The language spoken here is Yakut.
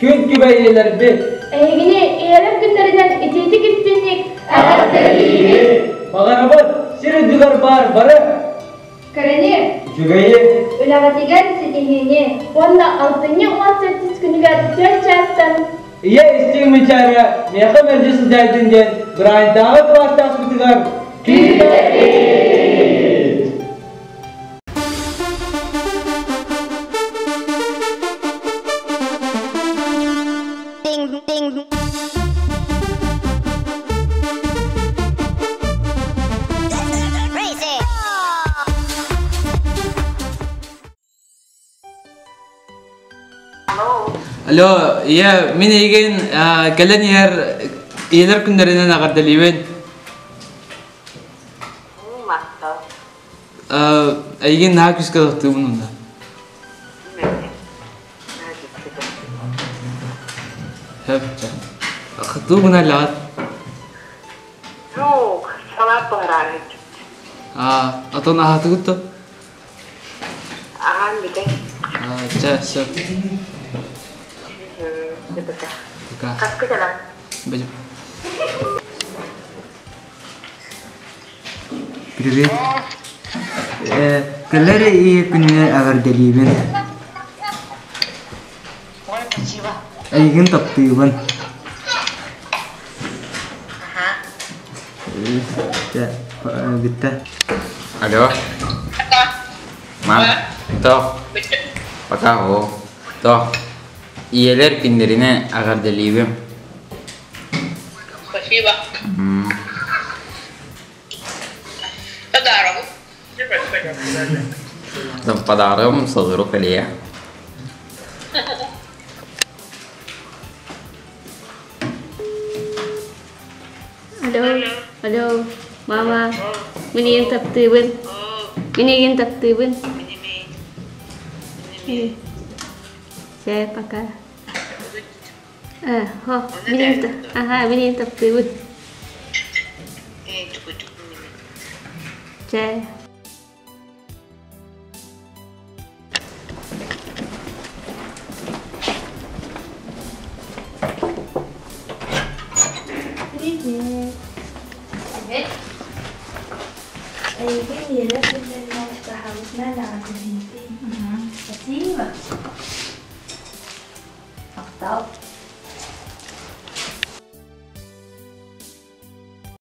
Күн күбэй ийэлэрбит! Эһигини ийэлэр күннэринэн итиитик истинник эҕэрдэлиибит! Баҕарабыт сир үрдүгэр баар бары Кэрэни, үчүгэйи, үлэҕитигэр ситиһиини уонна алтынньы 18 күнүгэр 4 чаастан Ийэ истиҥ мичээрэ миэхэ мэлдьи сыдьаайдын диэн Быраайдааҕы кылаастаахпытыгар күүтэбит! Алло, ийэ, мин эйигин кэлэн иһэр ийэлэр күннэринэн эҕэрдэлиибин. Эйигин наһаа күүскэ таптыыбын онно. Сөп, Хытыы гына лаҕат. Жоқ, салат буһараары. А, отон аһатыгыт то? Аһаан бүтэ. А, чэ, сөп. Пока. Пока. Хаска кэлэн? Бэдьим. Привет. Кэлэр ийэ күнүнэн эҕэрдэлиибин. Эйигин таптыыбын. Бүттэ. Алло. Мам, тоох. Пока, о. Тоох. Ийэлэр күннэринэн эҕэрдэлиибин. Спасибо. Подарок. Подарогум сотору кэлиэ. Алло, алло, мама, мин эйигин таптыыбын. Мин эйигин таптыыбын. Все, пока. Хо, мин ага, мин таптыыбын. Чэ. Привет. Привет. Эйигин үөрэх күннэринэн чугаһаабытынан эҕэрдэлиибин. Спасибо. Махтал.